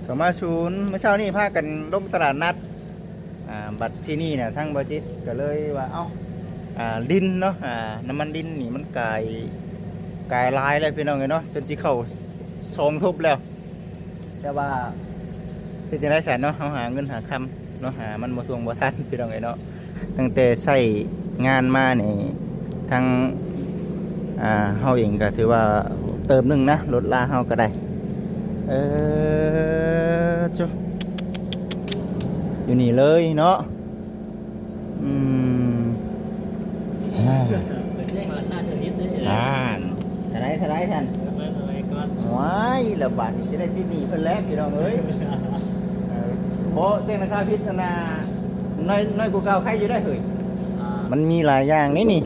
ເຂົ້າມາສູນ ມື້ເຊົ້ານີ້ພາກັນລົງຕະຫຼາດນັດ ອ່າ ບັດທີ່ນີ້ນະ ທາງບໍ່ຈິດກໍເລີຍວ່າ ເອົ້າ ອ່າ ດິນເນາະ ອ່າ ນ້ຳມັນດິນນີ້ມັນກາຍ ກາຍຫຼາຍແລ້ວພີ່ນ້ອງເອີຍເນາະ ຈົນຊິເຂົ້າສອງທົບແລ້ວ. ແຕ່ວ່າເຮັດຈັ່ງໃດຊັ້ນເນາະ ເຮົາຫາເງິນຫາຄຳເນາະ ຫາມັນບໍ່ທ່ວງບໍ່ທັນພີ່ນ້ອງເອີຍເນາະ. ຕັ້ງແຕ່ໃຊ້ງານມານີ້ ທັງ ອ່າ ເຮົາເອງກໍຖືວ່າເຕີມໜຶ່ງນະ ລົດລາເຮົາກໍໄດ້. ເອີ ໂຈະ ຢູ່ນີ້ເລີຍເນາະ. ອືມ ອ່າ ເພິ່ນແຈ້ງວ່າໜ້າທະວິດເດ້. ອ່າ ເທົ່າໃດ ເທົ່າໃດຊັ້ນ? ເອົາໄວ້ກ່ອນ. ວ້າຍ ລະບາດນີ້ຊິໄດ້ຕິດໜີ້ເພິ່ນແລ້ວພີ່ນ້ອງເອີຍ. ເອີ ບໍ່ແຈ້ງລາຄາຜິດຫັ້ນນະ ນ້ອຍ ນ້ອຍກວ່າເກົ່າ ໃຄຢູ່ໄດ໋ເຮີ້ຍ. ອ່າ ມັນມີຫຼາຍຢ່າງນີ້ນີ້.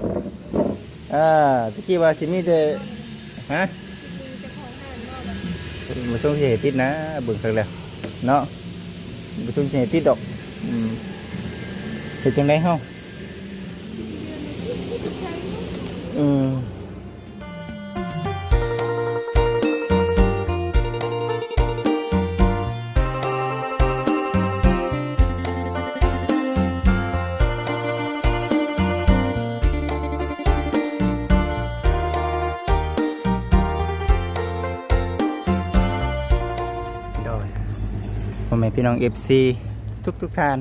ອ່າ ຕະກີ້ວ່າຊິມີແຕ່ ຮະ? ບໍ່ຊົງຊິໃຫ້ຕິດນະ ເບິ່ງຄັກແລ້ວເນາະ ບໍ່ຊົງຊິໃຫ້ຕິດດອກ. ອືມ ເຮັດຈັ່ງໃດເຮົາ? ອືມ. ໂດຍ ພໍ່ແມ່ພີ່ນ້ອງ ເອັຟຊີ ທຸກໆທ່ານ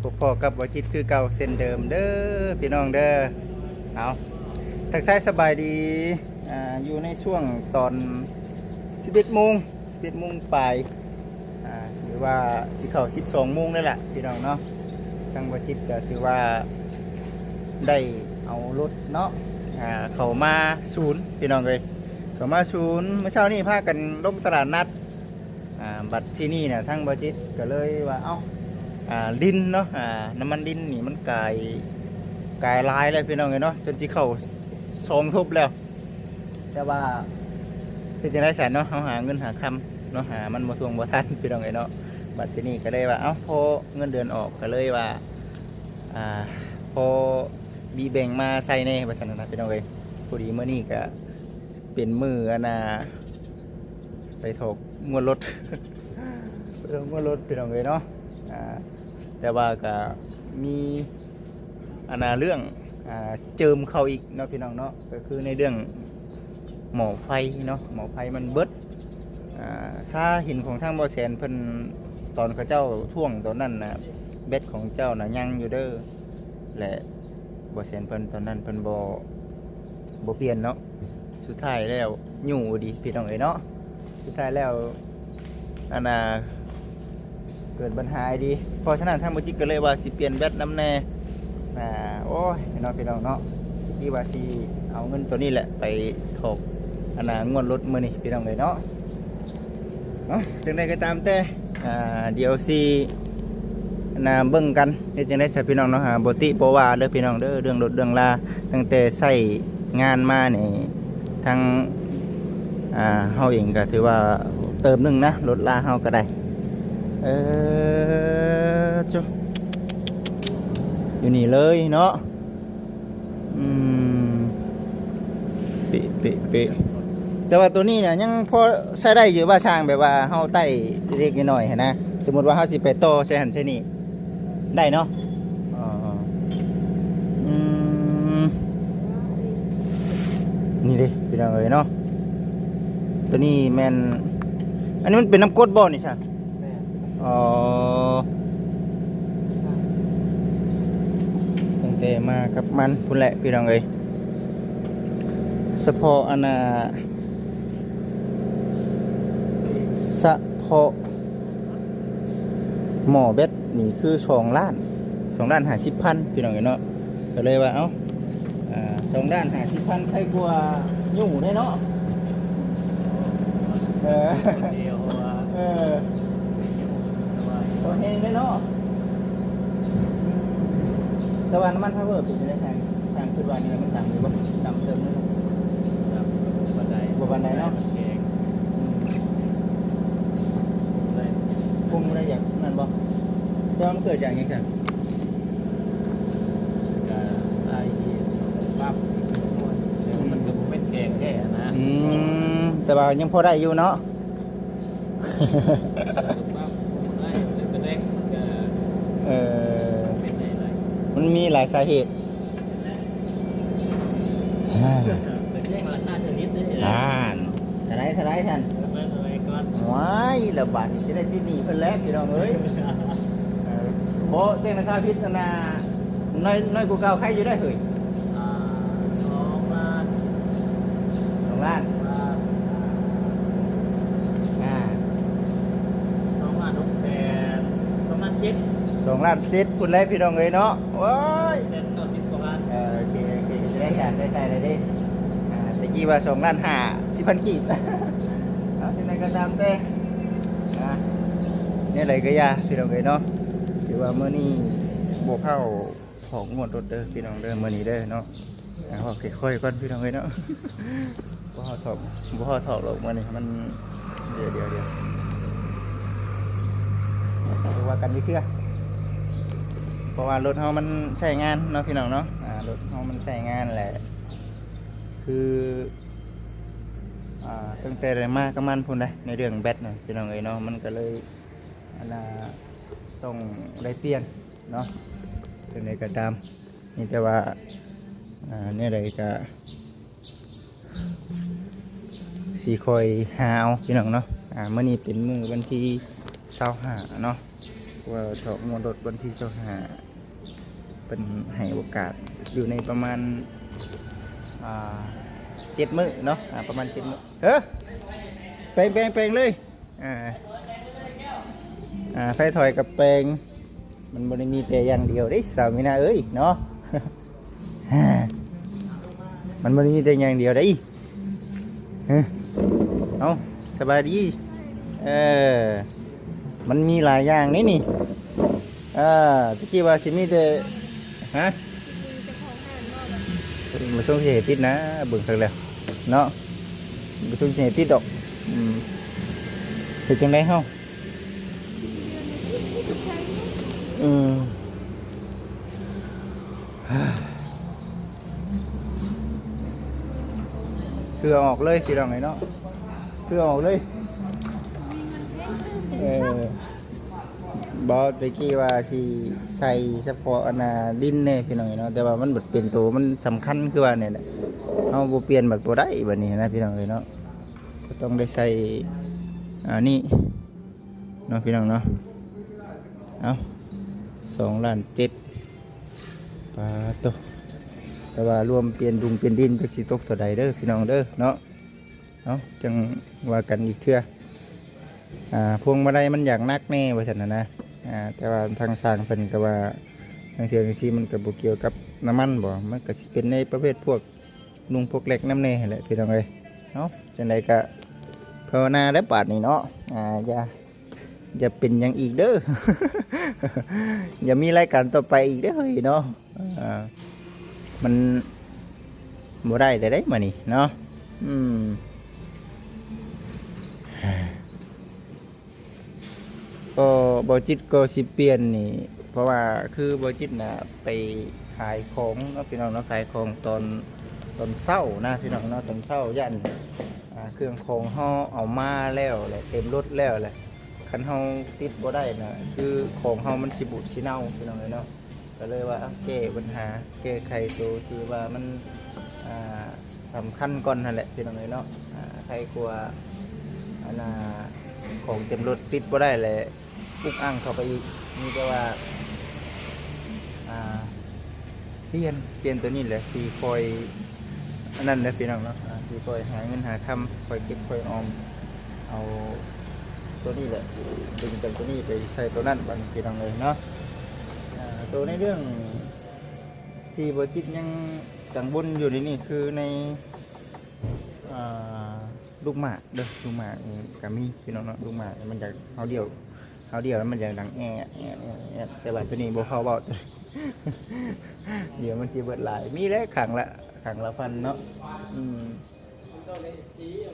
ພົບພໍ້ກັບບໍ່ຈິດຄືເກົ່າເຊັ່ນເດີມເດີພີ່ນ້ອງເດີ. ເອົາ ທັກທາຍສະບາຍດີ ອ່າ ຢູ່ໃນຊ່ວງຕອນສິບເອັດໂມງ ສິບເອັດໂມງປາຍ ອ່າ ຫຼືວ່າຊິເຂົ້າສິບສອງໂມງແລ້ວລະພີ່ນ້ອງເນາະ. ທາງບໍ່ຈິດກໍຖືວ່າໄດ້ເອົາລົດເນາະ ອ່າ ເຂົ້າມາສູນພີ່ນ້ອງເອີຍ ເຂົ້າມາສູນ. ມື້ເຊົ້ານີ້ພາກັນລົງຕະຫຼາດນັດ ອ່າ ບັດທີ່ນີ້ນະ ທາງບໍ່ຈິດກໍເລີຍວ່າ ເອົ້າ ອ່າ ດິນເນາະ ອ່າ ນ້ຳມັນດິນນີ້ມັນກາຍ ກາຍຫຼາຍແລ້ວພີ່ນ້ອງເອີຍເນາະ ຈົນຊິເຂົ້າສອງທົບແລ້ວ. ແຕ່ວ່າເຮັດຈັ່ງໃດຊັ້ນເນາະ ເຮົາຫາເງິນຫາຄຳເນາະ ຫາມັນບໍ່ທ່ວງບໍ່ທັນພີ່ນ້ອງເອີຍເນາະ. ບັດທີນີ້ກໍເລີຍວ່າ ເອົ້າ ພໍເງິນເດືອນອອກ ກໍເລີຍວ່າ ອ່າ ພໍມີແບ່ງມາໃຊ້ແດ່ວ່າຊັ້ນນະພີ່ນ້ອງເອີຍ. ພໍດີມື້ນີ້ກໍເປັນມື້ອັນນ່າ ໄປຖອກງວດລົດ ໄປຖອກງວດລົດພີ່ນ້ອງເອີຍເນາະ. ອ່າ ແຕ່ວ່າກໍມີ ອັນນ່າ ເລື່ອງ ອ່າ ເຈີມເຂົ້າອີກເນາະພີ່ນ້ອງເນາະ ກໍຄືໃນເລື່ອງໝໍ້ໄຟເນາະ ໝໍ້ໄຟມັນເບິດ. ອ່າ ຊາເຫັນຂອງທາງບໍ່ແສນເພິ່ນ ຕອນເຂົາເຈົ້າທວງຕອນນັ້ນນະ ແບັດຂອງເຈົ້ານະຍັງຢູ່ເດີ ແລະ ບໍ່ແສນເພິ່ນຕອນນັ້ນເພິ່ນບໍ່ ບໍ່ປ່ຽນເນາະ. ສຸດທ້າຍແລ້ວ ຢູ່ດີພີ່ນ້ອງເອີຍເນາະ ສຸດທ້າຍແລ້ວ ອັນນ່າ ເກີດບັນຫາອີ່ຫຼີ. ເພາະສະນັ້ນທາງບໍ່ຈິດກໍເລີຍວ່າຊິປ່ຽນແບັດນຳແດ່. ອ່າ ໂອ້ຍເນາະພີ່ນ້ອງເນາະ ທີ່ວ່າຊິເອົາເງິນໂຕນີ້ແຫຼະໄປຖອກ ອັນນ່າ ງວດລົດມື້ນີ້ພີ່ນ້ອງເອີຍເນາະ. ເນາະ ຈັ່ງໃດກໍຕາມແຕ່ ອ່າ ດຽວຊິ ອັນນ່າ ເບິ່ງກັນ ເຮັດຈັ່ງໃດຊະພີ່ນ້ອງເນາະ. ອ່າ ບໍ່ຕິບໍ່ວ່າເດີພີ່ນ້ອງເດີ ເລື່ອງລົດເລື່ອງລາ ຕັ້ງແຕ່ໃຊ້ງານມານີ້ ທັງ ອ່າ ເຮົາເອງກໍຖືວ່າເຕີມໜຶ່ງນະ ລົດລາເຮົາກໍໄດ້. ເອີ ໂຈະ ຢູ່ນີ້ເລີຍເນາະ. ອືມ ເປະ ເປະ ເປະ. ແຕ່ວ່າໂຕນີ້ນະ ຍັງພໍໃຊ້ໄດ້ຢູ່ວ່າຊ່າງ ແບບວ່າເຮົາໄຕ້ເລັກໆນ້ອຍໆຫັ້ນນະ. ສົມມຸດວ່າເຮົາຊິໄປຕໍ່ໃສ່ຫັ້ນໃສ່ນີ້ ໄດ້ເນາະ. ອໍ ອືມ ນີ້ເດ້ພີ່ນ້ອງເອີຍເນາະ. ໂຕນີ້ແມ່ນ ອັນນີ້ມັນເປັນນ້ຳກົດບໍ່ນີ້ຊະ? ອໍ ຕັ້ງແຕ່ມາກັບມັນພຸ້ນແຫຼະພີ່ນ້ອງເອີຍ. ສະເພາະອັນນ່າ ສະເພາະໝໍ້ແບັດນີ້ຄືສອງລ້ານ ສອງລ້ານຫ້າສິບພັນ ພີ່ນ້ອງເອີຍເນາະ. ກໍເລີຍວ່າ ເອົ້າ ອ່າ ສອງລ້ານຫ້າສິບພັນ ໃຄກວ່າຢູ່ແດ່ເນາະ. ເອີ ເອີ ເພາະວ່າ ເອີ ຢູ່ ແຕ່ວ່າ ພໍແຮງເດ້ເນາະ. ແຕ່ວ່ານ້ຳມັນພາວເວີເປັນຈັ່ງໃດ? ຊ່າງ ຊ່າງຄິດວ່ານີ້ມັນດຳຢູ່ບໍ່? ດຳເຕີມເນາະ. ດຳ ບໍ່ປານໃດ ບໍ່ປານໃດເນາະ. ແຂງ ອືມ ຄົງບໍ່ໄດ້ ຍັງຄົງບໍ່ໄດ້ ຢາກນັ້ນບໍ່? ແຕ່ວ່າມັນເກີດຈາກຫຍັງຊັ້ນ? ກະໄອ້ປັບ ແຕ່ວ່າມັນກໍບໍ່ແມ່ນແຂງແທ້ນະ. ອືມ ແຕ່ວ່າຍັງພໍໄດ້ຢູ່ເນາະ. ເອີ ມັນມີຫຼາຍສາເຫດ. ອ່າ ເປັນເລື່ອງລາຄາເທື່ອນິດເດ້ ອ່ານ ເທົ່າໃດ ເທົ່າໃດຊັ້ນ? ໂອ້ຍ ລະບາດນີ້ຊິໄດ້ຕິດໜີ້ເພິ່ນແລ້ວ ພີ່ນ້ອງເອີຍ. ເອີ ບໍ່ ແຈ້ງລາຄາຜິດຫັ້ນນະ ນ້ອຍ ນ້ອຍກວ່າເກົ່າ ໃຄຢູ່ໄດ໋ເຮີ້ຍ. ອ່າ ສອງລ້ານ ສອງລ້ານ ອ່າ ສອງລ້ານຫົກແສນ ສອງລ້ານເຈັດ ສອງລ້ານເຈັດພຸ້ນແຫຼະ ພີ່ນ້ອງເອີຍເນາະ. ໂອ້ຍ ແສນເກົ້າສິບກວ່າພັນ. ເອີ ໂອເຄ ໂອເຄ ຊິໄດ້ໃຊ້ ໄດ້ໃຊ້ແລ້ວເດ້. ອ່າ ແຕ່ກີ້ວ່າສອງລ້ານຫ້າສິບພັນກີບ. ເອົາ ຈັ່ງໃດກໍຕາມແຕ່ ອ່າ ແນວໃດກໍຢ່າ ພີ່ນ້ອງເອີຍເນາະ. ຖືວ່າມື້ນີ້ບໍ່ເຂົ້າ ຖອກງວດລົດເດີພີ່ນ້ອງເດີ ມື້ນີ້ເດີເນາະ. ເອົາ ເວົ້າຄ່ອຍໆກ່ອນພີ່ນ້ອງເອີຍເນາະ. ບໍ່ຮອດຖອກ ບໍ່ຮອດຖອກດອກມື້ນີ້ ມັນ ດຽວ ດຽວ ດຽວ ບໍ່ວ່າກັນຈັກເທື່ອ ເພາະວ່າລົດເຮົາມັນໃຊ້ງານເນາະ ພີ່ນ້ອງເນາະ. ອ່າ ລົດເຮົາມັນໃຊ້ງານແຫຼະ ຄື ອ່າ ຕັ້ງແຕ່ໄດ້ມາກັບມັນພຸ້ນໃດ໋ ໃນເລື່ອງແບັດນະ ພີ່ນ້ອງເອີຍເນາະ. ມັນກໍເລີຍ ອັນນ່າ ຕ້ອງໄດ້ປ່ຽນ ເນາະ. ຈັ່ງໃດກໍຕາມ ມີແຕ່ວ່າ ອ່າ ແນວໃດກໍຊິຄ່ອຍຫາເອົາ ພີ່ນ້ອງເນາະ. ອ່າ ມື້ນີ້ເປັນມື້ວັນທີຊາວຫ້າເນາະ ວ່າຖອກງວດລົດວັນທີຊາວຫ້າ ເພິ່ນໃຫ້ໂອກາດຢູ່ໃນປະມານ ອ່າ ເຈັດມື້ເນາະ. ອ່າ ປະມານເຈັດມື້. ເອີ ແປງ ແປງ ແປງເລີຍ. ອ່າ ອ່າ ໃຜຖອຍກັບແປງ ມັນບໍ່ໄດ້ມີແຕ່ຢ່າງດຽວເດ້ ສາວມີນາເອີຍເນາະ. ມັນບໍ່ໄດ້ມີແຕ່ຢ່າງດຽວເດ້. ເອີ ເອົ້າ ສະບາຍດີ. ເອີ ມັນມີຫຼາຍຢ່າງເດ້ນີ້. ເອີ ຕະກີ້ວ່າຊິມີແຕ່ ຮະ? ບໍ່ຊົງຊິໃຫ້ຕິດນະ ເບິ່ງຄັກແລ້ວເນາະ. ບໍ່ຊົງຊິໃຫ້ຕິດດອກ. ອືມ ເຮັດຈັ່ງໃດເຮົາ? ອືມ ເພື່ອອອກເລີຍ ພີ່ນ້ອງເອີຍເນາະ ເພື່ອອອກເລີຍ. ເອີ ບໍ່ ແຕ່ກີ້ວ່າຊິໃສ່ສະເພາະອັນນ່າດິນແດ່ພີ່ນ້ອງເອີຍເນາະ ແຕ່ວ່າມັນບັດເປັນໂຕມັນສຳຄັນຄືວ່ານີ້ແຫຼະ ເຮົາບໍ່ປ່ຽນບັດບໍ່ໄດ້ບັດນີ້ນະ ພີ່ນ້ອງເອີຍເນາະ. ກໍຕ້ອງໄດ້ໃສ່ອັນນີ້ເນາະ ພີ່ນ້ອງເນາະ. ເອົ້າ ສອງລ້ານເຈັດ ປາໂຕ ແຕ່ວ່າລວມປ່ຽນດຸງປ່ຽນດິນຈັກຊິຕົກເທົ່າໃດເດີ ພີ່ນ້ອງເດີເນາະ. ເອົ້າ ຈັ່ງວ່າກັນອີກເທື່ອ. ອ່າ ພວງມາໄລມັນຢາກໜັກແດ່ວ່າຊັ້ນນະ ອ່າ ແຕ່ວ່າທາງຊ່າງເພິ່ນກໍວ່າ ທາງເຊື່ອງທີ່ມັນກໍບໍ່ກ່ຽວກັບນ້ຳມັນບໍ ມັນກໍຊິເປັນໃນປະເພດພວກລຸງພວກເລັກນຳແດ່ຫັ້ນແຫຼະ ພີ່ນ້ອງເອີຍເນາະ. ຈັ່ງໃດກໍພາວະນາແລ້ວບາດນີ້ເນາະ ອ່າ ຢ່າ ຢ່າເປັນຫຍັງອີກເດີ ຢ່າມີລາຍການຕໍ່ໄປອີກເດີເຮີ້ຍເນາະ. ອ່າ ມັນບໍ່ໄດ້ແລ້ວເດ້ມື້ນີ້ເນາະ. ອືມ ກໍບໍ່ຈິດກໍຊິປ່ຽນນີ້ ເພາະວ່າຄືບໍ່ຈິດນະໄປຂາຍຂອງເນາະ ພີ່ນ້ອງເນາະ ຂາຍຂອງຕອນ ຕອນເຊົ້ານະ ພີ່ນ້ອງເນາະ ຕອນເຊົ້າ ຢ້ານ ອ່າ ເຄື່ອງຂອງເຮົາເອົາມາແລ້ວແຫຼະ ເຕັມລົດແລ້ວແຫຼະ ຄັນເຮົາຕິດບໍ່ໄດ້ນະ ຄືຂອງເຮົາມັນຊິບູດຊິເນົ່າ ພີ່ນ້ອງເອີຍເນາະ. ກໍເລີຍວ່າ ເອົາ ແກ້ບັນຫາ ແກ້ໄຂໂຕທີ່ວ່າມັນ ອ່າ ສຳຄັນກ່ອນຫັ້ນແຫຼະ ພີ່ນ້ອງເອີຍເນາະ. ອ່າ ໄຄກວ່າ ອັນນ່າ ຂອງເຕັມລົດຕິດບໍ່ໄດ້ແຫຼະ ອຸກອັ່ງເຂົ້າໄປອີກ. ມີແຕ່ວ່າ ອ່າ ປ່ຽນ ປ່ຽນໂຕນີ້ແຫຼະ ຊິຄ່ອຍ ອັນນັ້ນແຫຼະ ພີ່ນ້ອງເນາະ. ອ່າ ຊິຄ່ອຍຫາເງິນຫາຄຳ ຄ່ອຍເກັບຄ່ອຍອອມ ເອົາໂຕນີ້ແຫຼະ ດຶງຈາກໂຕນີ້ໄປໃສ່ໂຕນັ້ນ ບັດນີ້ ພີ່ນ້ອງເອີຍເນາະ. ອ່າ ໂຕໃນເລື່ອງທີ່ບໍ່ຈິດຍັງກັງວົນຢູ່ນີ້ ຄືໃນ ອ່າ ລູກໝາກເດີ ລູກໝາກນີ້ກໍມີ ພີ່ນ້ອງເນາະ. ລູກໝາກນີ້ມັນຢາກ ເຮົາດ່ຽວ ເຮົາດ່ຽວແລ້ວມັນຢາກດັງແອດ ແອດ ແອດ ແອດ ແຕ່ວ່າໂຕນີ້ບໍ່ເຂົ້າເວົ້າ ດຽວມັນຊິເບິດຫຼາຍ. ມີແຫຼະ ຄັ້ງລະ ຄັ້ງລະພັນເນາະ. ອືມ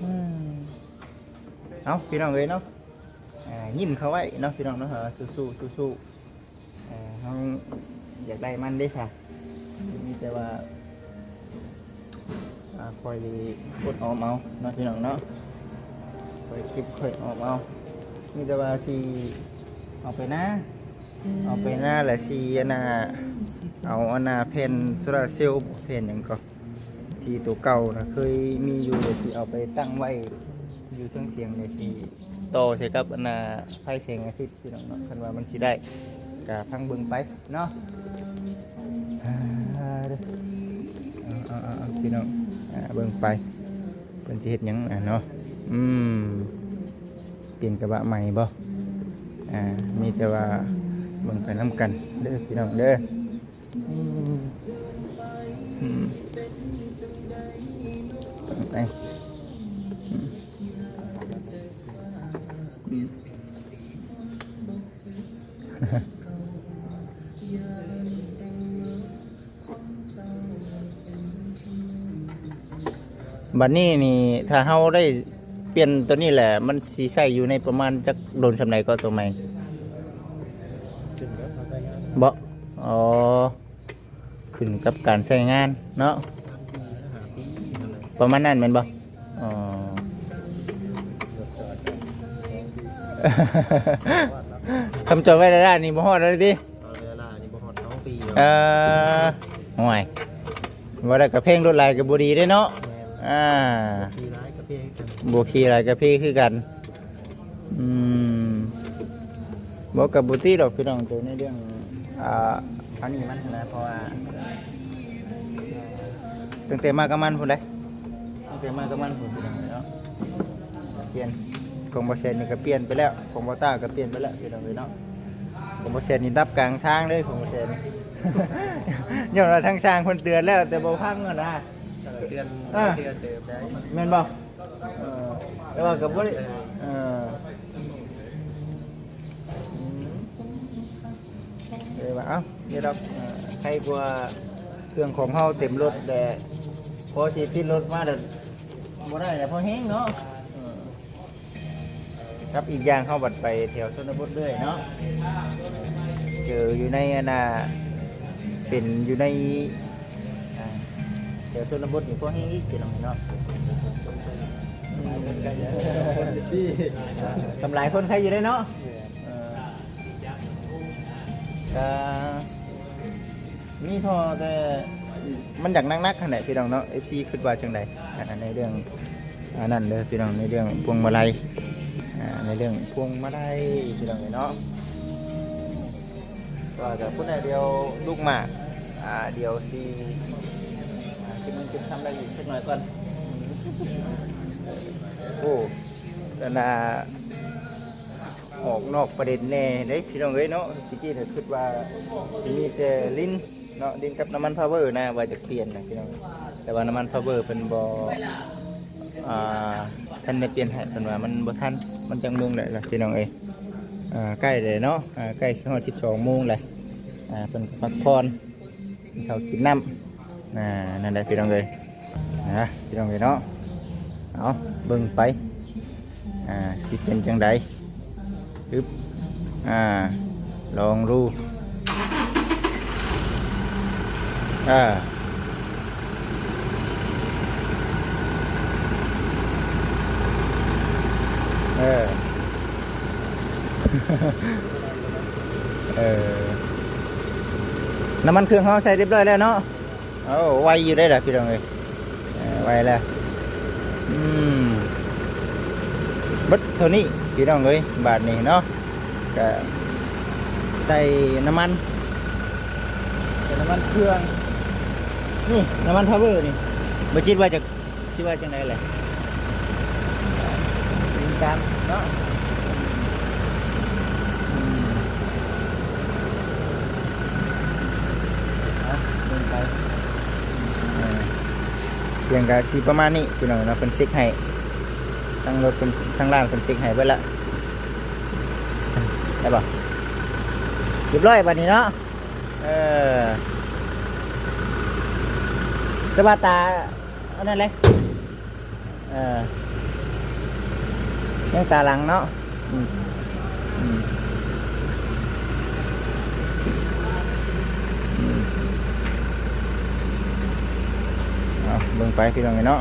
ອືມ ເອົ້າ ພີ່ນ້ອງເອີຍເນາະ ອ່າ ຍິ້ມເຂົ້າໄວ້ເນາະ ພີ່ນ້ອງເນາະ. ເຮົາສູ້ໆ ເອີ ເຮົາຢາກໄດ້ມັນເດ້ຊະ ມີແຕ່ວ່າ ອ່າ ຄ່ອຍອົດອອມເອົາເນາະ ພີ່ນ້ອງເນາະ ຄ່ອຍເກັບຄ່ອຍອອມເອົາ. ມີແຕ່ວ່າຊິເອົາໄປນາ ເອົາໄປນາ ແລ້ວຊິອັນນ່າ ເອົາອັນນ່າແຜ່ນໂຊລາເຊວ ແຜ່ນຫຍັງກໍ ທີ່ໂຕເກົ່ານະເຄີຍມີຢູ່ ແລ້ວຊິເອົາໄປຕັ້ງໄວ້ຢູ່ເທິງຖຽງ ແລ້ວຊິຕໍ່ໃສ່ກັບອັນນ່າໄຟແສງອາທິດ ພີ່ນ້ອງເນາະ. ຄັນວ່າມັນຊິໄດ້ ກະຟັງເບິ່ງໄປເນາະ. ອ່າ ເດີ ເອົາໆໆ ພີ່ນ້ອງ ອ່າ ເບິ່ງໄປ ເພິ່ນຊິເຮັດຫຍັງ ອ່າ ເນາະ. ອືມ ປ່ຽນກະບະໃໝ່ບໍ່? ອ່າ ມີແຕ່ວ່າເບິ່ງໄປນຳກັນເດີ ພີ່ນ້ອງເດີ. ອືມ ອືມ ໄປ ອືມ ອືມ. ບັດນີ້ນີ້ ຖ້າເຮົາໄດ້ປ່ຽນໂຕນີ້ແຫຼະ ມັນຊິໃຊ້ຢູ່ໃນປະມານຈັກດົນສ່ຳໃດກໍໂຕໃໝ່? ບໍ່? ອໍ ຂຶ້ນກັບການໃຊ້ງານເນາະ ປະມານນັ້ນແມ່ນບໍ່? ອໍ ຄຳຈອດໄວ້ລ້າໆນີ້ບໍ່ຮອດແລ້ວຕິ? ເວລານີ້ບໍ່ຮອດສອງປີ. ເອີ ໂອ້ຍ ບໍ່ໄດ້ກະເພງ ລົດຫຼາຍກະບໍ່ດີເດ້ເນາະ. ແມ່ນ ອ່າ ຂີ່ຫຼາຍກະເພຄືກັນ ບໍ່ຂີ່ຫຼາຍກະເພຄືກັນ. ອືມ ບໍ່ ກະບໍ່ຕິດອກພີ່ນ້ອງ ໂຕໃນເລື່ອງ ອ່າ ອັນນີ້ມັນນະ ເພາະວ່າຕັ້ງແຕ່ມາກັບມັນພຸ້ນເດ້ ຕັ້ງແຕ່ມາກັບມັນພຸ້ນພີ່ນ້ອງເນາະ. ປ່ຽນ ຂອງບໍ່ແຊນນີ້ກະປ່ຽນໄປແລ້ວ ຂອງບໍ່ຕາກະປ່ຽນໄປແລ້ວພີ່ນ້ອງເອີຍເນາະ. ຂອງບໍ່ແຊນນີ້ດັບກາງທາງເລີຍ ຂອງບໍ່ແຊນ ຍ້ອນວ່າທາງຊ່າງເພິ່ນເຕືອນແລ້ວ ແຕ່ບໍ່ຟັງຫັ້ນນະ. ເອີ ເຕືອນ ອ່າ ເຕືອນເຕີບໄດ້ ແມ່ນບໍ່? ເອີ ແຕ່ວ່າກໍບໍ່ໄດ້ ເອີ ເອີ ວ່າ ເອົ້າ ນີ້ດອກ ເອີ ໃຄກວ່າເຄື່ອງຂອງເຮົາເຕັມລົດແລ້ວ ພໍຊິຕິດລົດມາແລ້ວບໍ່ໄດ້ແລ້ວ ພໍແຮງເນາະ. ເອີ ກັບອີກຢ່າງເຮົາບັດໄປແຖວຊົນນະບົດເລື້ອຍເນາະ ເຈີຢູ່ໃນອັນນ່າ ເປັນຢູ່ໃນ ອ່າ ແຖວຊົນນະບົດນີ້ພໍແຮງອີກພີ່ນ້ອງເນາະ. ອືມ ກຳຫຼາຍຄົນໃຄຢູ່ເດ້ເນາະ. ເອີ ກະ ມີທໍ່ແຕ່ມັນຢາກໜັກໆຫັ້ນແຫຼະພີ່ນ້ອງເນາະ. ເອັຟຊີຄິດວ່າຈັ່ງໃດ ອ່າ ໃນເລື່ອງ ອ່າ ນັ້ນເດີພີ່ນ້ອງ ໃນເລື່ອງພວງມາໄລ ອ່າ ໃນເລື່ອງພວງມາໄລພີ່ນ້ອງເອີຍເນາະ. ວ່າແຕ່ພຸ້ນແຫຼະ ດຽວລູກໝາກ ອ່າ ດຽວຊິ ອ່າ ຊິມັນເກັບທຳໄດ້ອີກຈັກໜ້ອຍກ່ອນ. ໂອ້ ອັນນ່າ ອອກນອກປະເດັນແດ່ເດ້ພີ່ນ້ອງເອີຍເນາະ. ຕະກີ້ນະຄິດວ່າຊິມີແຕ່ລິນເນາະ ລິນກັບນ້ຳມັນພາວເວີນະ ວ່າຈະປ່ຽນນະພີ່ນ້ອງ ແຕ່ວ່ານ້ຳມັນພາວເວີເພິ່ນບໍ່ ອ່າ ທັນໄດ້ປ່ຽນໃຫ້ ເພິ່ນວ່າມັນບໍ່ທັນ. ມັນຈັກໂມງແລ້ວລະພີ່ນ້ອງເອີຍ? ອ່າ ໃກ້ແລ້ວເນາະ ອ່າ ໃກ້ຊິຮອດສິບສອງໂມງແລ້ວ. ອ່າ ເພິ່ນກໍພັກຜ່ອນ ກິນເຂົ້າກິນນ້ຳ ອ່າ ນັ້ນແຫຼະພີ່ນ້ອງເອີຍ ນະ ພີ່ນ້ອງເອີຍເນາະ. ເອົາ ເບິ່ງໄປ ອ່າ ຊິເປັນຈັ່ງໃດ ອຶບ ອ່າ ລອງດູ ເອີ ເອີ ເອີ ນ້ຳມັນເຄື່ອງເຮົາໃສ່ຮຽບຮ້ອຍແລ້ວເນາະ. ໂອ້ ໄວຢູ່ເດ້ລະພີ່ນ້ອງເອີຍ ເອີ ໄວແລ້ວ. ອືມ ເບິດເທົ່ານີ້ພີ່ນ້ອງເອີຍ. ບາດນີ້ເນາະ ກະໃສ່ນ້ຳມັນ ໃສ່ນ້ຳມັນເຄື່ອງ ນີ້ນ້ຳມັນພາວເວີນີ້ ບໍ່ຈິດວ່າຈະ ຊິວ່າຈັ່ງໃດແຫຼະ ຕິດຕາມເນາະ. ອືມ ເອົາ ເບິ່ງໄປ ເອີ ສຽງກະຊິປະມານນີ້ພີ່ນ້ອງເນາະ. ເພິ່ນເຊັກໃຫ້ ທາງລົດເພິ່ນ ທາງຮ້ານເພິ່ນເຊັກໃຫ້ເບິດລະ ໄດ້ບໍ່? ຮຽບຮ້ອຍບາດນີ້ເນາະ. ເອີ ແຕ່ວ່າຕາ ອັນນັ້ນແຫຼະ ເອີ ຍັງຕາຫຼັງເນາະ. ອືມ ອືມ ອືມ ເອົາ ເບິ່ງໄປພີ່ນ້ອງເອີຍເນາະ.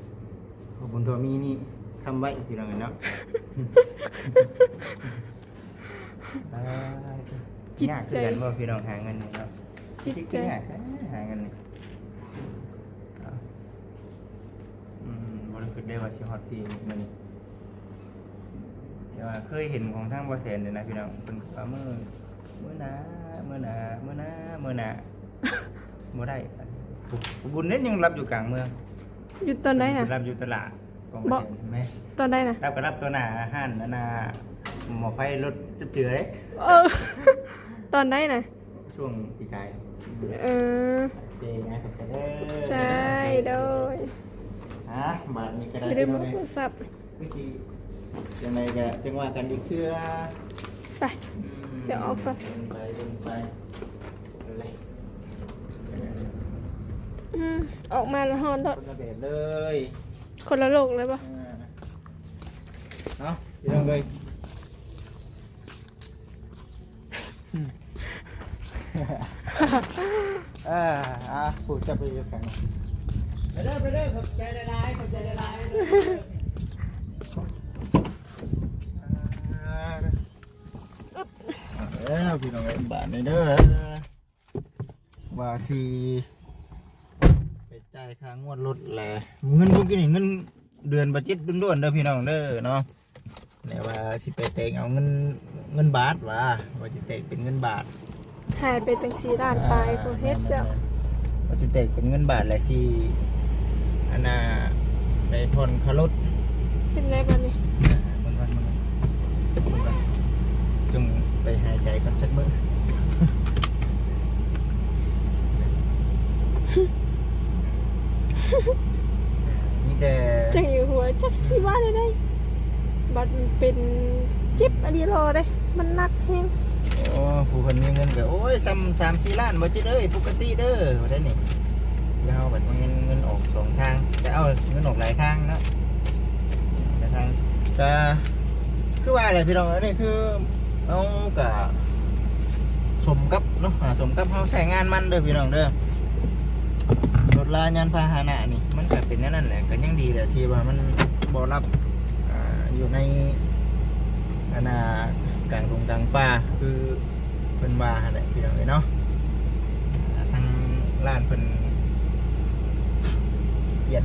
ບຸນທົ່ວມີນີ້ຄ້ຳໄວ້ ພີ່ນ້ອງເອີຍເນາະ. ອ່າ ຈິດໃຈ ຍາກຄືກັນບໍ່ພີ່ນ້ອງ ຫາເງິນນີ້ເນາະ? ຈິດໃຈ ຍາກ ຫາເງິນນີ້. ອືມ ບໍ່ໄດ້ຄິດເດ້ວ່າຊິຮອດປີນີ້ ມື້ນີ້ ແຕ່ວ່າເຄີຍເຫັນຂອງທາງບໍ່ແສນເດ້ນະພີ່ນ້ອງ ເພິ່ນວ່າມື້ ມື້ໜ້າ ມື້ໜ້າ ມື້ໜ້າ ມື້ໜ້າ ບໍ່ໄດ້ ບຸນເດ້ ຍັງລັບຢູ່ກາງເມືອງ. ຢູ່ຕອນໃດນະ? ລັບຢູ່ຕະຫຼາດຂອງບໍ່ແສນ ແມ່ນ ຕອນໃດນະ? ລັບກໍລັບຕໍ່ໜ້າຮ້ານອັນນ່າ ໝໍ້ໄຟລົດຈັບເຈືອເດ້. ເອີ ຕອນໃດນະ? ຊ່ວງປີກາຍ. ເອີ ໂອເຄນະ ຂອບໃຈເດີ. ໃຊ່ ໂດຍ. ອ່າ ບາດນີ້ກໍໄດ້ ຢ່າລືມເອົາໂທລະສັບ ຄືຊິຈັ່ງໃດກໍຈັ່ງວ່າກັນອີກເທື່ອ. ໄປ ອືມ ດຽວອອກກ່ອນ ເບິ່ງໄປ ເບິ່ງໄປ ເອົາເລີຍ. ອືມ ອອກມາແລ້ວຮ້ອນໂລດ ຄົນລະແບບເລີຍ ຄົນລະໂລກເລີຍບໍ່? ເອີ ເອົາ ພີ່ນ້ອງເອີຍ. ເອີ ອ່າ ຜູ້ຈັບໄປຢູ່ຂ້າງ ໄປເດີ ໄປເດີ ຂອບໃຈຫຼາຍໆ ຂອບໃຈຫຼາຍໆ. ເອົາແລ້ວ ພີ່ນ້ອງເອີຍ ບາດນີ້ເດີ ວ່າຊິໄປຈ່າຍຄ່າງວດລົດແຫຼະ ເງິນພວກນີ້ ເງິນເດືອນບາດຈິດລ້ວນໆ ເດີພີ່ນ້ອງເດີເນາະ. ແລະວ່າຊິໄປແຕ່ງເອົາເງິນ ເງິນບາດ ວ່າ ວ່າຊິແຕ່ງເປັນເງິນບາດ ຂາຍໄປຕັ້ງສີ່ລ້ານປາຍ ອ່າ ບໍ່ເຮັດເຈົ້າ ແມ່ນໆ ວ່າຊິແຕ່ງເປັນເງິນບາດ ແລະຊິ ອັນນ່າ ໄປຜ່ອນຄ່າລົດ. ເປັນໄດບາດນີ້? ອ່າ ເບິ່ງກ່ອນ ເບິ່ງກ່ອນ ເບິ່ງກ່ອນ ຈົ່ງໄປຫາຍໃຈກ່ອນຈັກມື້. ມີແຕ່ ຈັກຢູ່ຫົວ ຈັກຊິວ່າແນວໃດ ບັດເປັນເຈັບອີ່ຫຼີເດ້ ມັນໜັກແຮງ. ໂອ້ ຜູ້ເພິ່ນມີເງິນກໍ ໂອ້ຍ ສ່ຳສາມສີ່ລ້ານບໍ່ຈິດເອີຍ ປົກກະຕິເດີ ວ່າໄດ໋ນີ້. ຄືເຮົາບັດເງິນ ເງິນອອກສອງທາງ ແຕ່ເອົາເງິນອອກຫຼາຍທາງເນາະ ຫຼາຍທາງ ກໍ ຄືວ່າແຫຼະພີ່ນ້ອງ ອັນນີ້ຄືເຮົາກະສົມກັບເນາະ ອ່າ ສົມກັບເຮົາໃຊ້ງານມັນເດີພີ່ນ້ອງເດີ. ລົດລາຍານພາຫະນະນີ້ ມັນກະເປັນແນວນັ້ນແຫຼະ ກະຍັງດີແຫຼະທີ່ວ່າມັນບໍ່ລັບ ອ່າ ຢູ່ໃນ ອັນນ່າ ກາງດົງກາງປ່າ ຄື ເພິ່ນວ່າຫັ້ນແຫຼະພີ່ນ້ອງເອີຍເນາະ. ອ່າ ທາງຮ້ານເພິ່ນຂຽນ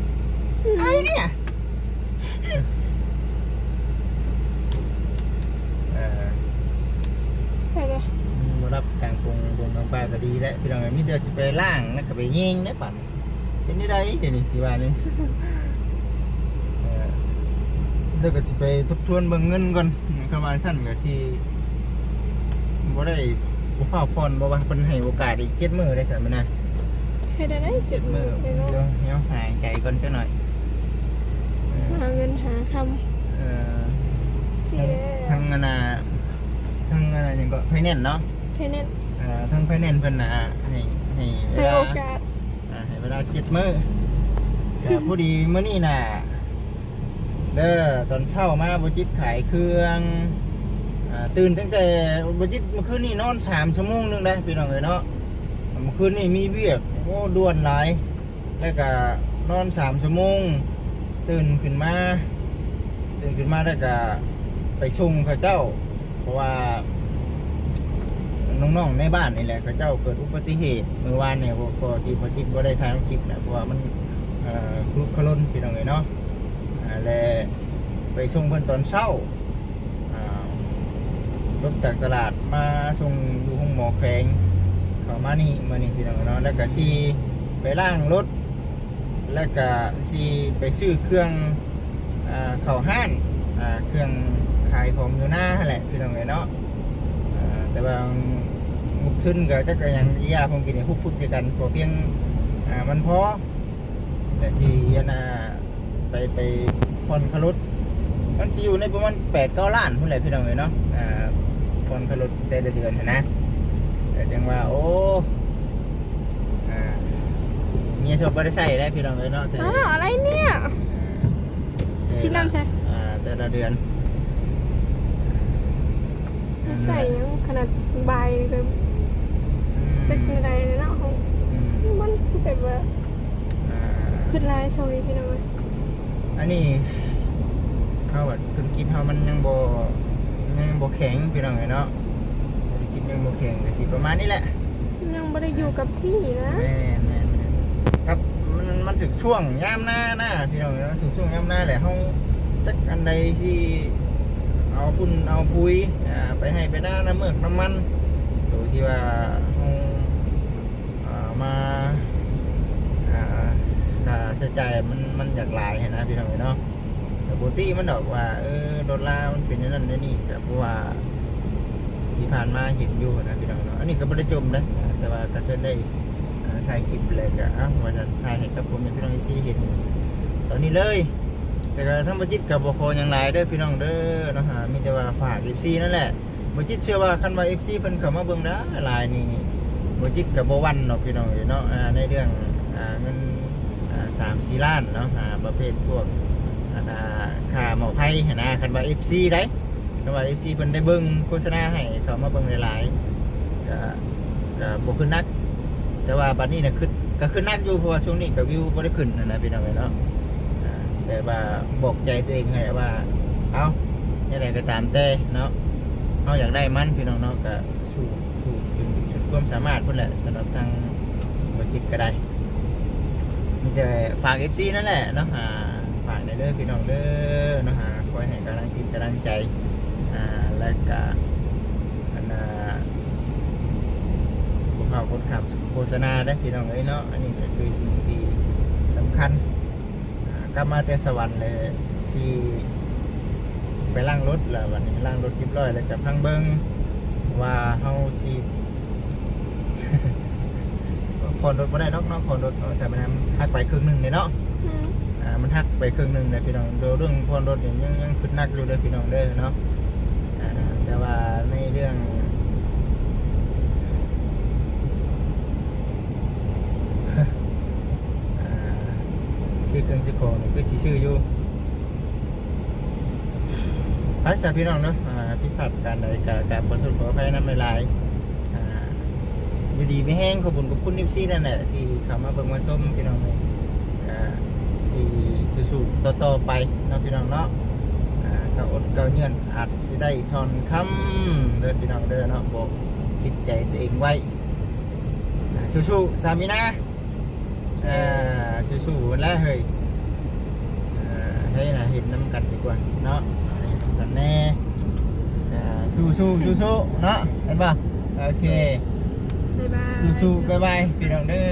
ອືມ ໄອ້ເນຍ ເອີ ໄປເລີຍ ອືມ ບໍ່ລັບກາງປົງ ປົງກາງປ່າກໍດີແຫຼະພີ່ນ້ອງເອີຍ. ມີແຕ່ຊິໄປລ້າງ ແລ້ວກໍໄປແຍງໄດ້ບັດ ເປັນໄດ້ໃດ ດຽວນີ້ຊິວ່ານີ້ ເອີ ແລ້ວກໍຊິໄປທົບທວນເບິ່ງເງິນກ່ອນ ຄັນວ່າຊັ້ນກໍຊິບໍ່ໄດ້ ບໍ່ຟ້າວຜ່ອນ ບໍ່ວ່າເພິ່ນໃຫ້ໂອກາດອີກເຈັດມື້ໄດ້ຊັ້ນນະ ເຮັດໄດ້ເຈັດມື້ ເຮັດໄດ້ເນາະ ດຽວເຮົາຫາຍໃຈກ່ອນຈັກໜ້ອຍ ເອີ ຫາເງິນຫາຄຳ ເອີ ທາງ ທາງອັນນ່າ ທາງອັນນັ້ນຫຍັງເກາະ ໄຟແນນເນາະ ໄຟແນນ ເອີ ທາງໄຟແນນເພິ່ນນະ ໃຫ້ ໃຫ້ເວລາ ໃຫ້ໂອກາດ ອ່າ ໃຫ້ເວລາເຈັດມື້ ກໍພໍດີມື້ນີ້ນະເດີ ຕອນເຊົ້າມາບໍ່ຈິດຂາຍເຄື່ອງ ອ່າ ຕື່ນຕັ້ງແຕ່ ບໍ່ຈິດ ມື້ຄືນນີ້ນອນສາມຊົ່ວໂມງໜຶ່ງໄດ໋ພີ່ນ້ອງເອີຍເນາະ. ມື້ຄືນນີ້ມີວຽກ ໂອ້ ດ່ວນຫຼາຍ ແລ້ວກະນອນສາມຊົ່ວໂມງ ຕື່ນຂຶ້ນມາ ຕື່ນຂຶ້ນມາແລ້ວກະໄປສົ່ງເຂົາເຈົ້າ ເພາະວ່ານ້ອງໆໃນບ້ານນີ້ແຫຼະ ເຂົາເຈົ້າເກີດອຸບັດຕິເຫດມື້ວານນີ້ ກໍທີ່ບໍ່ຈິດບໍ່ໄດ້ຖ່າຍຄລິບນະ ເພາະວ່າມັນ ເອີ ຄຸລຸກຂະລົນພີ່ນ້ອງເອີຍເນາະ ອ່າ ແລະໄປສົ່ງເພິ່ນຕອນເຊົ້າ ອ່າ ລົດຈາກຕະຫຼາດມາສົ່ງຢູ່ໂຮງໝໍແຂວງ ເຂົ້າມານີ້ມື້ນີ້ພີ່ນ້ອງເອີຍເນາະ ແລ້ວກະຊິໄປລ້າງລົດ ແລ້ວກະຊິໄປຊື້ເຄື່ອງ ອ່າ ເຂົ້າຮ້ານ ອ່າ ເຄື່ອງຂາຍຂອງຢູ່ນາຫັ້ນແຫຼະພີ່ນ້ອງເອີຍເນາະ ອ່າ ແຕ່ວ່າງົບທຶນກໍຈັກກໍຫຍັງອີ່ຢ່າ ຂອງກິນນີ້ຮຸບໆໃສ່ກັນ ພໍພຽງ ອ່າ ມັນພໍ ແຕ່ຊິອັນນ່າ ໄປ ໄປຜ່ອນຄ່າລົດ ມັນຊິຢູ່ໃນປະມານແປດເກົ້າລ້ານພຸ້ນແຫຼະພີ່ນ້ອງເອີຍເນາະ ອ່າ ຜ່ອນຄ່າລົດແຕ່ລະເດືອນຫັ້ນນະ ກໍຈັ່ງວ່າ ໂອ້ ອ່າ ເມຍຊົບບໍ່ໄດ້ໃຊ້ແລ້ວພີ່ນ້ອງເອີຍເນາະ ແຕ່ ອ້າວ ອະໄລເນຍ ອ່າ ຊິນຳໃສ່ ອ່າ ແຕ່ລະເດືອນ ໃສ່ຫຍັງຂະໜາດບາຍກໍ ອືມ ຈັກແນວໃດເນາະ ອືມ ມັນຄືແບບວ່າ ອ່າ ຄຶດຫຼາຍຊ່ວງນີ້ພີ່ນ້ອງເອີຍ. ອັນນີ້ເຮົາວ່າທຸລະກິດເຮົາມັນຍັງບໍ່ ຍັງບໍ່ແຂງພີ່ນ້ອງເອີຍເນາະ ທຸລະກິດຍັງບໍ່ແຂງ ກໍຊິປະມານນີ້ແຫຼະ ຍັງບໍ່ໄດ້ຢູ່ກັບທີ່ນະ ແມ່ນໆໆ ຄັບ ມັນ ມັນຖືກຊ່ວງຍາມນານະພີ່ນ້ອງເອີຍເນາະ ມັນຖືກຊ່ວງຍາມນາແຫຼະ ເຮົາຈັກອັນໃດຊິເອົາຝຸ່ນເອົາປຸຍ ອ່າ ໄປໄຮ່ໄປນາ ນ້ຳເມືອກນ້ຳມັນ ໂຕທີ່ວ່າເຮົາ ອ່າ ມາ ອ່າ ຄ່າໃຊ້ຈ່າຍມັນ ມັນຢາກຫຼາຍຫັ້ນນະພີ່ນ້ອງເອີຍເນາະ ກໍບໍ່ຕິມັນດອກວ່າ ເອີ ໂດລາມັນເປັນແນວນັ້ນແນວນີ້ ກໍເພາະວ່າທີ່ຜ່ານມາເຫັນຢູ່ນະພີ່ນ້ອງເນາະ ອັນນີ້ກໍບໍ່ໄດ້ຈົ່ມເດ້ ແຕ່ວ່າກໍເກີດໄດ້ ອ່າ ຖ່າຍຄລິບແລ້ວກໍ ເອົ້າ ວ່າຊັ້ນ ຖ່າຍໃຫ້ກັບພໍ່ແມ່ພີ່ນ້ອງເອັຟຊີເຫັນຕອນນີ້ເລີຍ ແຕ່ກໍທາງບໍ່ຈິດກໍບໍ່ຂໍຫຍັງຫຼາຍເດີພີ່ນ້ອງເດີເນາະ ມີແຕ່ວ່າຝາກເອັຟຊີນັ້ນແຫຼະ ບໍ່ຈິດເຊື່ອວ່າຄັນວ່າເອັຟຊີເພິ່ນເຂົ້າມາເບິ່ງຫຼາຍໆນີ້ ບໍ່ຈິດກໍບໍ່ຫວັ່ນດອກພີ່ນ້ອງເອີຍເນາະ ອ່າ ໃນເລື່ອງ ອ່າ ເງິນ ອ່າ ສາມສີ່ລ້ານເນາະ ອ່າ ປະເພດພວກ ອ່າ ຄ່າໝໍ້ໄຟຫັ້ນນະ ຄັນວ່າເອັຟຊີໃດ໋ ຄັນວ່າເອັຟຊີເພິ່ນໄດ້ເບິ່ງໂຄສະນາໃຫ້ ເຂົ້າມາເບິ່ງຫຼາຍໆ ກໍ ກໍບໍ່ຂຶ້ນໜັກ ແຕ່ວ່າບັດນີ້ນະ ຄື ກໍຂຶ້ນໜັກຢູ່ ເພາະວ່າຊ່ວງນີ້ກໍວິວບໍ່ໄດ້ຂຶ້ນຫັ້ນນະພີ່ນ້ອງເອີຍເນາະ ອ່າ ແຕ່ວ່າບອກໃຈຕົວເອງໃຫ້ວ່າ ເອົ້າ ແນວໃດກໍຕາມແຕ່ເນາະ ເຮົາຢາກໄດ້ມັນພີ່ນ້ອງເນາະ ກໍສູ້ ສູ້ຈົນສຸດຄວາມສາມາດພຸ້ນແຫຼະ ສຳລັບທາງບໍ່ຈິດກໍໄດ້ ມີແຕ່ຝາກເອັຟຊີນັ້ນແຫຼະເນາະ ອ່າ ຝາກແດ່ເດີພີ່ນ້ອງເດີເນາະ ອ່າ ຄອຍໃຫ້ກຳລັງຈິດກຳລັງໃຈ ອ່າ ແລ້ວກະ ອັນນ່າ ບໍ່ພາດກົດຂ້າມໂຄສະນາເດ້ພີ່ນ້ອງເອີຍເນາະ ອັນນີ້ກໍຄືສິ່ງທີ່ສຳຄັນ ອ່າ ກັບມາແຕ່ສະຫວັນແລ້ວ ຊິໄປລ້າງລົດ ແລ້ວບັດນີ້ລ້າງລົດຮຽບຮ້ອຍແລ້ວ ກໍພັງເບິ່ງວ່າເຮົາຊິ ຜ່ອນລົດບໍ່ໄດ້ດອກເນາະ ຜ່ອນລົດເນາະ ສາຍມານຳ ມັນຫັກໄປເຄິ່ງໜຶ່ງເດ້ເນາະ ອືມ ອ່າ ມັນຫັກໄປເຄິ່ງໜຶ່ງເດ້ພີ່ນ້ອງ ໂຕເລື່ອງຜ່ອນລົດນີ້ຍັງ ຍັງຄຶດໜັກຢູ່ເດີພີ່ນ້ອງເດີເນາະ ອ່າ ແຕ່ວ່າໃນເລື່ອງ ອ່າ ຊື້ເຄື່ອງຊື້ຂອງນີ້ຄືຊິຊື້ຢູ່ ໄປຊະພີ່ນ້ອງເນາະ ອ່າ ຜິດພາດປະການໃດກໍ ກໍຂໍໂທດຂໍອະໄພນຳຫຼາຍໆ ອ່າ ຢູ່ດີມີແຮງ ຂອບຄຸນຂອບຄຸນເອັຟຊີນັ້ນແຫຼະ ທີ່ເຂົ້າມາເບິ່ງມາຊົມພີ່ນ້ອງເອີຍ ກໍຊິສູ້ໆຕໍ່ໆໄປເນາະພີ່ນ້ອງເນາະ ອ່າ ກໍອົດກໍເຫຍື່ອນ ອາດຊິໄດ້ທ່ອນຄຳເດີພີ່ນ້ອງເດີເນາະ ບອກຈິດໃຈຕົວເອງໄວ້ ອ່າ ສູ້ໆ ສາມີນາ ອ່າ ສູ້ໆ ແຫຼະເຮີ້ຍ ອ່າ ໃຫ້ນະ ເຮັດນຳກັນດີກວ່າເນາະ ເຮັດນຳກັນແດ່ ອ່າ ສູ້ໆ ສູ້ໆ ເນາະ ແມ່ນບໍ່? ໂອເຄ ບາຍບາຍ ສູ້ໆ ບາຍບາຍ ພີ່ນ້ອງເດີ.